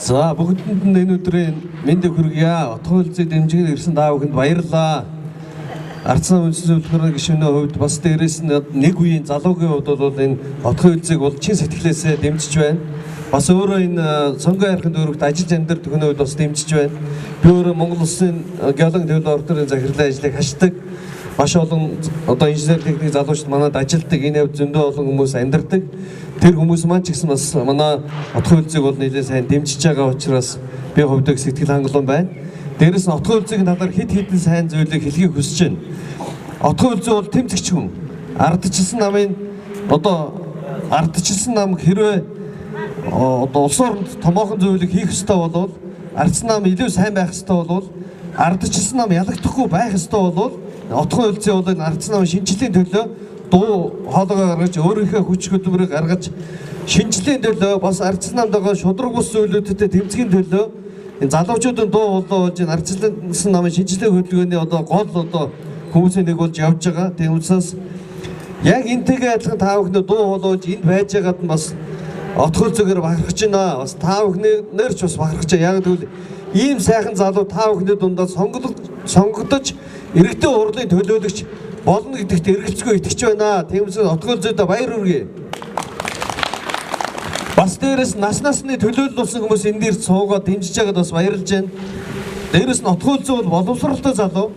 За, бүгдэнд нь энэ өдрийн мэндийг хүргье. Отгон хөлзийг дэмжихэд ирсэн та бүхэнд баярлалаа. Ардсан үндэсний зөвлөхөрийн гишүүний хувьд, бас дээрээс нь нэг үеийн залуугийн хувьд бол энэ отгон хөлзийг бол чин сэтгэлээсээ дэмжиж байна. Бас өөрөө энэ Сонгон хайрхан дүүрэгт ажиллаж амьдардаг хүний хувьд бас дэмжиж байна. Би өөрөө Монгол Улсын геологийн төв лабораторийн захирлын ажлыг хашдаг. Маш олон одоо инженер, техник залуучууд манад ажилладаг. Энэ явд зөндөө олон хүмүүс амьдардаг. Тэр хүмүүс маань ч гэсэн бас манай отгон хөлзийг бол нэлээд сайн дэмжиж байгаа учраас би хувьдаа сэтгэл хангалуун байна. Дээрээс нь отгон хөлзийн талаар хэд хэдэн сайн зүйлийг хэлхийг хүсэж байна. Отгон хөлзөө бол тэмцэгч хүн. Ардчилсан намын одоо ардчилсан нам хэрвээ одоо улс оронд томоохон зүйлийг хийх ёстой болвол, ардсан нам илүү сайн байх ёстой болвол, ардчилсан нам ялагдахгүй байх ёстой болвол отгон хөлзөө бол энэ ардсан намын шинжлэлийн төлөө дуу хоолойгоо гаргаж, өөрийнхөө хүч хөдөлмөрийг гаргаж, шинжлэлийн төлөө, бас ардсан намд байгаа шударга бус зүйлүүдтэй тэмцэхийн төлөө энэ залуучуудын дуу хоолой болж энэ ардчилсан намын шинжлэх хөдөлгөөний одоо гол одоо хүмүүсийн нэг болж явж байгаа. Тийм учраас яг энтэйгээ адилхан та бүхний дуу хоолойж энд байж байгаад нь бас отгол зүгээр бахархаж байна. Бас та бүхний ч бас бахархаж байна. Яг гэвэл ийм сайхан залуу та бүхний дундаа сонгогдож иргэдийн хурлын төлөөлөгч болно гэдэгт эргэлзгүй итгэж байна. Тийм учраас отгол зүйдээ баяр хүргэе. Бас дээрээс нас насны төлөөлөл болсон хүмүүс энэ дээр суугаад дэмжиж байгаад бас баярлж байна. Дээрээс нь отгол зүй бол боловсралтай залуу.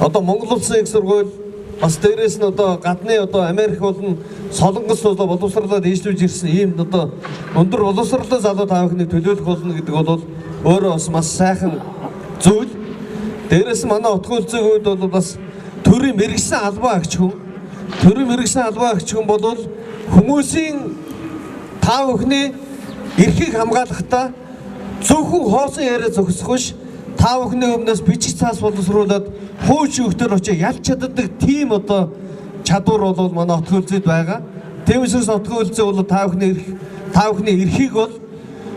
Одоо Монгол Улсын их сургууль, бас дээрээс нь одоо гадны одоо Америк болон Солонгос болоо боловсрлоо дээшлүүлж ирсэн ийм одоо өндөр боловсралтай залуу та бүхнийг төлөөлөх болно гэдэг бол өөрөө бас маш сайхан зүйл. Дээрээс нь манай отгон хөлзөөний хувьд бол бас төрийн мэргэсэн албан агч хүн. Төрийн мэргэсэн албан агч хүн бол хүмүүсийн, та бүхний эрхийг хамгаалахдаа зөвхөн хоосон яриа зогсох биш, та бүхний өмнөөс бичиг цаас боловсруулад хууч өгтөр очиж ялж чаддаг тийм одоо чадвар бол манай отгон хөлзөөд байгаа. Тийм учраас отгон хөлзөө бол та бүхний эрх, та бүхний эрхийг бол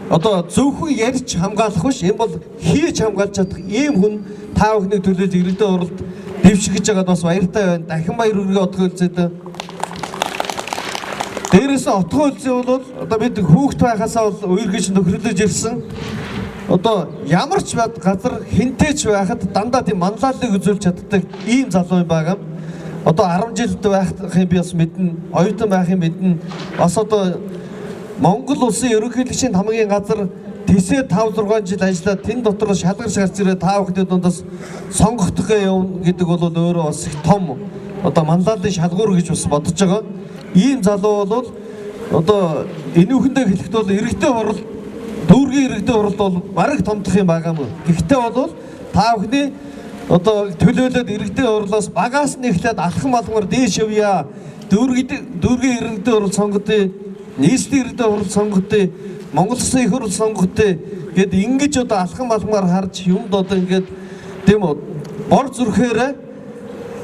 одоо зөвхөн ярьж хамгаалах биш, энэ бол хийж хамгаалж чадах ийм хүн та бүхнийг төлөөлж иргэдийн хуралд дэвших гэж байгаад бас баяртай байна. Дахин баяр хүргэе отгон хөлзөөд. Дээрээс нь отгон хөлзөө бол одоо бид хүүхэд байхасаа бол үерхэж нөхөрлөж ирсэн. Одоо ямар ч газар хэнтэй ч байхад дандаа тийм манлайллыг үзүүлж чаддаг ийм залуу юм байгаа. Одоо 10 жилд байх юм би бас мэднэ, оюутан байх юм мэднэ. Бас одоо Монгол Улсын ерөнхийлөгчийн тамгийн газар тэсээ 5 6 жил ажиллаад тэн дотор шалгарч гарч ирээ та бүхний дундаас сонгохдох юм гэдэг бол өөрөө бас их том одоо манлайллын шалгуур гэж бас бодож байгаа. Ийм залуу бол одоо энүүхэндээ хэлэхэд бол иргэдийн хурал, дүүргийн иргэдийн хуралд бол бараг томдох юм байгаа юм. Гэхдээ бол та бүхний одоо төлөөлөөд иргэдийн хурлаас багаас нь эхлээд алхам алхмаар дээш явъя. Дүүргийн иргэдийн хурал сонгодъё, нийслэлийн иргэдийн хурал сонгодъё, Монгол Улсын их хурл сонгодъё гэд ингэж одоо алхам алхмаар харж юмд одоо ингээд тийм үү бор зүрхээрээ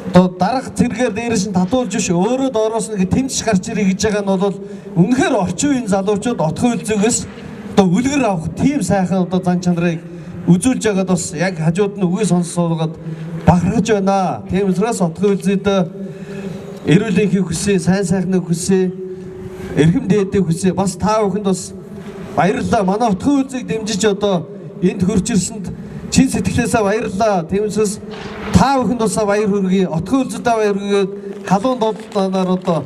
одоо дарга зэрэгээр дээрээс нь татуулж биш, өөрөө доороос нь тэмцэж гарч ирэх гэж байгаа нь бол үнэхээр орчин үеийн залуучууд отгон хөлзөөгөөс одоо үлгэр авах тийм сайхан одоо зан чанарыг үзүүлж байгаад бас яг хажууд нь үгээ сонсоолгаад бахархаж байна. Тийм учраас отгон хөлзөөд эрүүл энхийг хүсье, сайн сайхныг хүсье, эрхэм дээдийг хүсье. Бас та бүхэнд бас баярлалаа. Манай отгон хөлзөөг дэмжиж одоо энд хөрч ирсэнд чин сэтгэлээсээ баярлалаа. Тийм учраас та бүхэнд бас баяр хүргэе. Отгон хөлзөөдөө баяр хүргээд халуун дуудлаар одоо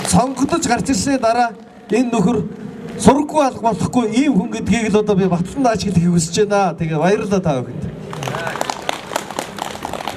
сонгогдож гарч ирсний дараа энэ нөхөр сурггүй алга болохгүй ийм хүн гэдгийг л одоо би батлан дааж хэлэхийг хүсэж байна. Тэгээ баярлалаа та бүхэнд.